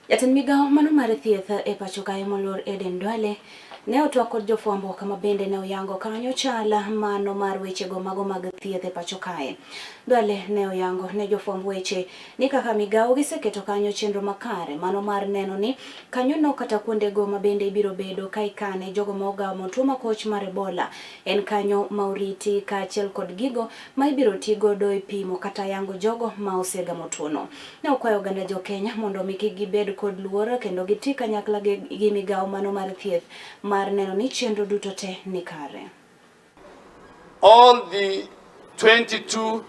Jatend migawo mano mar thieth e pacho kae moluor Eden Duale ne otwak kod jofwambo kama bende ne oyango kanyo chal mano mar wechego mago mag thieth e pacho kae. Duale ne oyango ne jofwamb weche ni kaka migawo giseketo kanyo chenro makare mano mar neno ni kanyono kata kuondego ma bende ibiro bedo ka ikane jogo ma ogamo tuo makoch mar Ebola en kanyo ma oriti kaachiel kod gigo ma ibiro ti godo e pimo kata yango jogo ma osegamo tuono. Ne okwayo oganda jo Kenya mondo omi kik gibed kod luoro kendo giti kanyakla gi migawo mano mar thieth mar neno ni chenro duto te ni kare. All the 22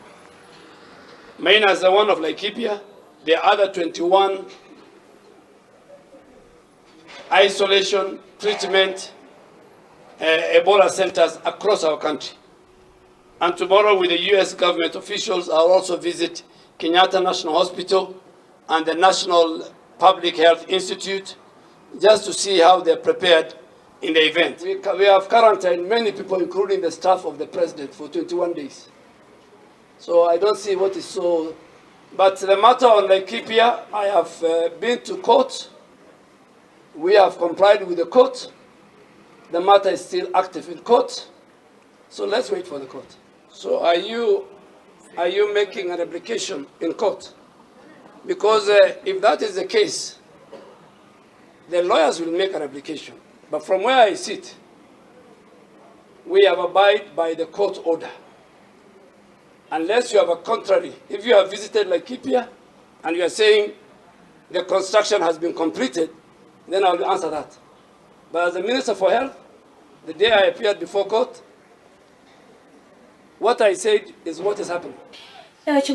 minus the one of Laikipia, the other 21 isolation, treatment, Ebola centers across our country. And tomorrow with the US government officials, I'll also visit Kenyatta National Hospital and the National Public Health Institute just to see how they're prepared in the event. We have quarantined many people, including the staff of the president, for 21 days. So I don't see what is so. But the matter on Laikipia, I have been to court. We have complied with the court. The matter is still active in court. So let's wait for the court. So are you making an application in court? Because if that is the case, the lawyers will make an application. But from where I sit, we have abide by the court order. Unless you have a contrary. If you have visited Laikipia and you are saying the construction has been completed, then I will answer that. But as the Minister for Health, the day I appeared before court, what I said is what is happening.